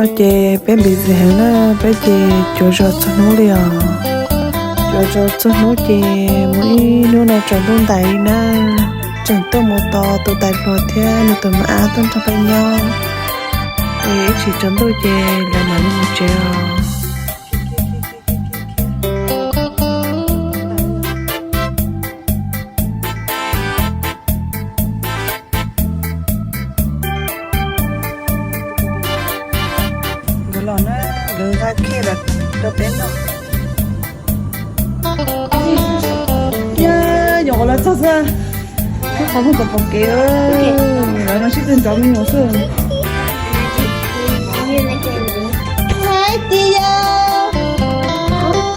No ces peb busy heev na, peb ces cuav zos txhua hnub li os. Cuav zos txhua hnub ces mus ib hnub no tsaus ntuj ntais li na. Tseem tuaj mus tos tus tais hluas thiab nws tus me ab tuaj nrog peb nyob. Es ib tsam tsaus ntuj ces lawv mam li mus tsev os. Nkawd los na, nkawd nqa khej los rau peb noj. Yog, nyuam qhuav los txog xwb, qhov muag tom pom kev, lawv no sib tw ntxov me nyuam xwb. Hais tias yog,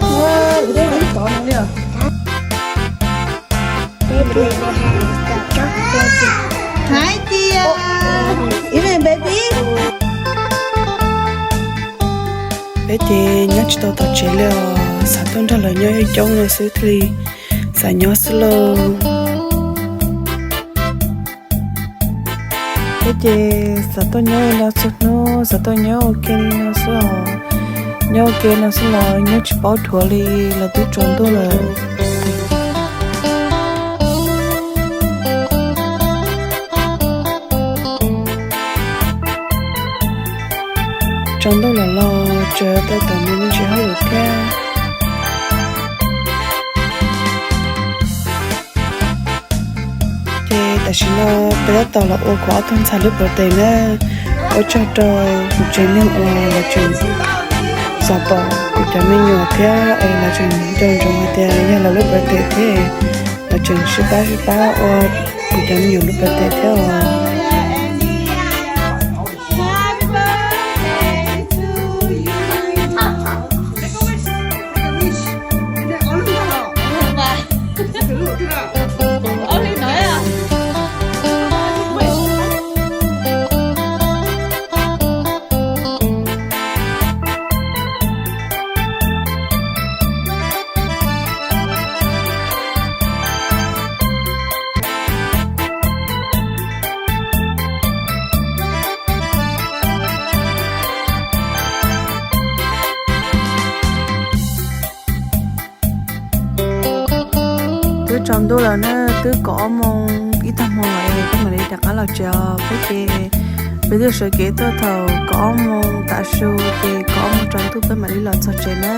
kuv twb tov no li os. Hais tias, ib me baby. Peb ces nyob tsis tau tom tsev li os, xav tuaj nrog lawv nyob coob coob no xwb thiaj li xav nyob xwb lauj. Peb ces xav tuaj nyob li no txhua hnub, xav tuaj nyob ua ke li no xwb os. Nyob ua ke no xwb los nyob tsis paub dhuav li, los twb tsaus ntuj lawm. Tsaus ntuj lawm los tseem tau tom mus me ntsis hauj lwm thiab. Ces tam sim no peb tab tom los ua kuv ob tug ntxhais lub birthday na. Ua tsaug rau kuv tsev neeg uas lawv tseem xav pom kuv cov me nyuam thiab es lawv tseem nco ntsoov hais tias yog lawv lub birthday thiab, lawv tseem sib pab sib pab ua kuv cov me nyuam lub birthday thiab os. Twb tsaus ntuj lawm na, twb kaum ob moos ib tag hmo lawm es peb mam li rov qab los tsev os. Peb ces peb twb sawv kev tuaj thaum kaum ob moos tav su ces kaum ob moos tsaus ntuj peb mam li los txog tsev na.